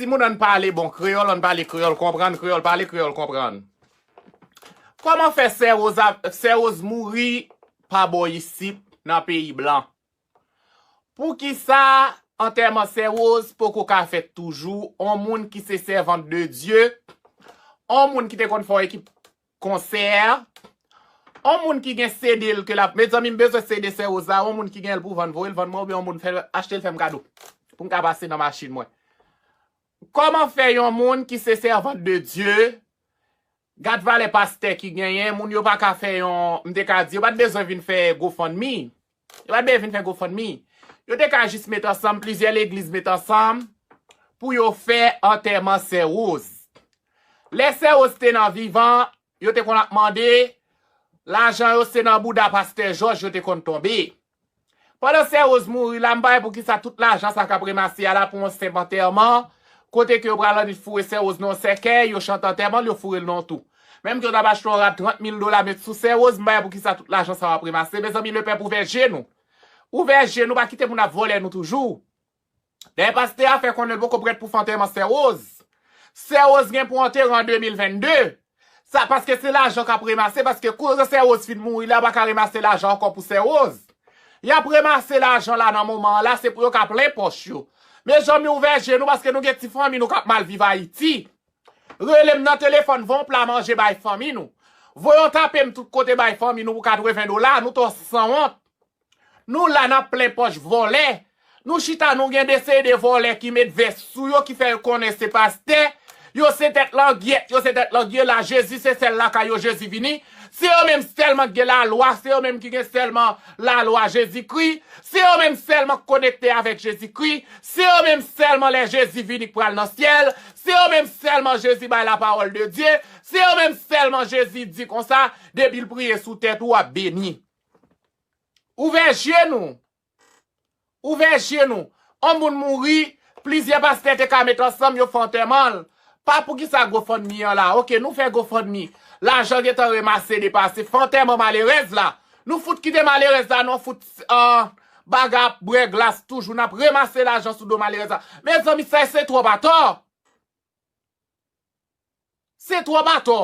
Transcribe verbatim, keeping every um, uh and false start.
Timoun, ann pale bon kreyòl, ann pale kreyòl konprann, kreyòl pale, kreyòl konprann. Kòman fè Sè Woz, Sè Woz mouri pa bò isit nan peyi blan? Poukisa antèman Sè Woz poko ka fèt toujou? On moun ki se sèvant de Dye, on moun ki te konn fè yon ekip konsè, on moun ki gen C D l ke l ap, mezanmi, m bezwen C D Sè Woz la, on moun ki gen l pou vann, voye l vann mwen, oubyen on moun fè, achte l fè m kado pou m ka pase nan machin mwen. Kòman fè yon moun ki se sèvant de Dye, gad valè pastè ki genyen, moun yo pa ka fè yon, m te ka di, yo pa t bezwen vin fè GoFundMe. Yo pa t bezwen vin fè GoFundMe. Yo te ka jis met ansanm, plizyè legliz met ansanm pou yo fè antèman Sè Woz. Lè Sè Woz te nan vivan, yo te konn ap mande, lajan yo se nan bouda pastè Jòj yo te konn tonbe. Pandan Sè Woz mouri la, m pa wè poukisa tout lajan sa k ap remase a la pou yon senp antèman, kote ke yo pral annik foure Sè Woz nan yon sèkèy, yo chante antèman l, yo foure l nan yon tou. Menm ke yo t ap achte yon rad trant mil dola met sou Sè Woz, m pa wè poukisa tout lajan sa yo ap remase. Mezanmi, lepèp, ouvè je nou. Ouvè je nou, pa kite moun ap vòlè nou toujou. Dayè pastè a fè konnen l poko prèt pou fè antèman Sè Woz. Sè Woz gen pou antere an de mil venn de. Sa paske se lajan k ap remase, paske kounye a Sè Woz fin mouri la, yo pa ka remase lajan ankò pou Sè Woz. Y ap remase lajan la nan moman an la, se pou yo ka plen pòch yo. Mezanmi, ouvè je nou, paske nou gen ti fanmi nou k ap mal viv Ayiti. Rele m nan telefòn, voye yon pla manje bay fanmi nou. Voye yon tape m tout kote bay fanmi nou pou katreven dola, nou twò sanwont. Nou la n ap plen pòch vòlè. Nou chita, nou gen de seri de vòlè ki met vès sou yo, ki fè yo konnen se pastè. Yo se tèt langyèt, yo se tèt langye la. Jezi se sèl lakay yo Jezi vini. Se yo menm sèlman ki gen lalwa, se yo menm ki gen sèlman lalwa Jezikri. Se yo menm sèlman k konekte avèk Jezikri. Se yo menm sèlman lè Jezi vini k pral nan syèl. Se yo menm sèlman Jezi bay lapawòl de Dye. Se yo menm sèlman Jezi di konsa, depi l priye sou tèt ou, w ap beni. Ouvè je nou. Ouvè je nou. On moun mouri, plizyè pastè te ka met ansanm, yo fè antèman l. Pa poukisa GoFundMe an la. Oke, nou fè GoFundMe. Lajan gentan remase depase. Fè antèman malerèz la. Nou fout kite malerèz la, nou fout, ah, bagay ap bwè glas toujou. N ap remase lajan sou do malerèz la. Mezanmi, sa se twòp atò. Se twòp atò.